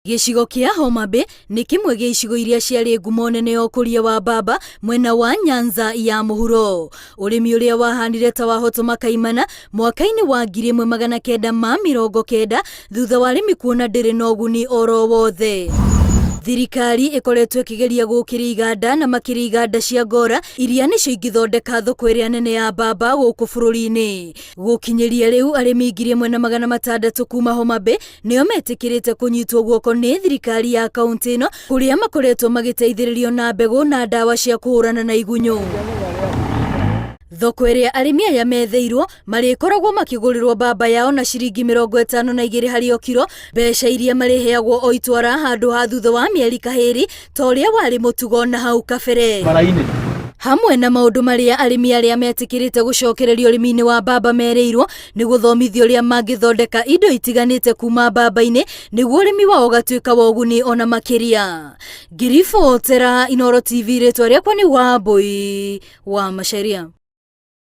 Gĩcigo kĩa Homa Bay nĩ kĩmwe gĩa icigo iria ciarĩ ngumo nene ya ũkũria wa mbamba mwena wa Nyanza ya mũhuro. Ũrĩmi ũrĩa wahanire ta wahotoma kaimana mwaka-inĩ wa 1990 thutha wa arĩmi kuona ndĩrĩ na ũguni oro wothe. Thirikari ĩkoretwo ĩkĩgeria gũkĩria iganda na makĩria iganda cia ngora iria nĩcio ingĩthondeka thoko ĩrĩa nene ya mbamba gũkũ bũrũri-inĩ. Gũkinyĩria rĩu arĩmi 1600 kuma Homa Bay nĩo metĩkĩrĩte kũnyitwo guoko nĩ thirikari ya kaunti ĩno kũrĩa makoretwo magĩteithĩrĩrio na mbegũ na ndawa cia kũhũrana na igunyũ. Thoko ĩrĩa arĩmi aya metheirwo marĩkoragwo makĩgũrĩrwo mbamba yao na ciringi 52 harĩ o kiro, mbeca iria marĩheagwo o itwara handũ ha thutha wa mĩeri kahĩri ta ũrĩa warĩ mũtugo na hau kabere. Barainĩ. Hamwe na maũndũ marĩa arĩmi arĩa metĩkĩrĩte gũcokereria ũrĩmi-inĩ wa mbamba merĩirwo nĩ gũthomithio ũrĩa mangĩthondeka indo itiganĩte kuma mbamba-inĩ nĩguo ũrĩmi wao ũgatuĩka wa ũguni ona makĩria. Ngiribotera Inooro TV, rĩtwa rĩakwa nĩ Wambũi wa Macharia.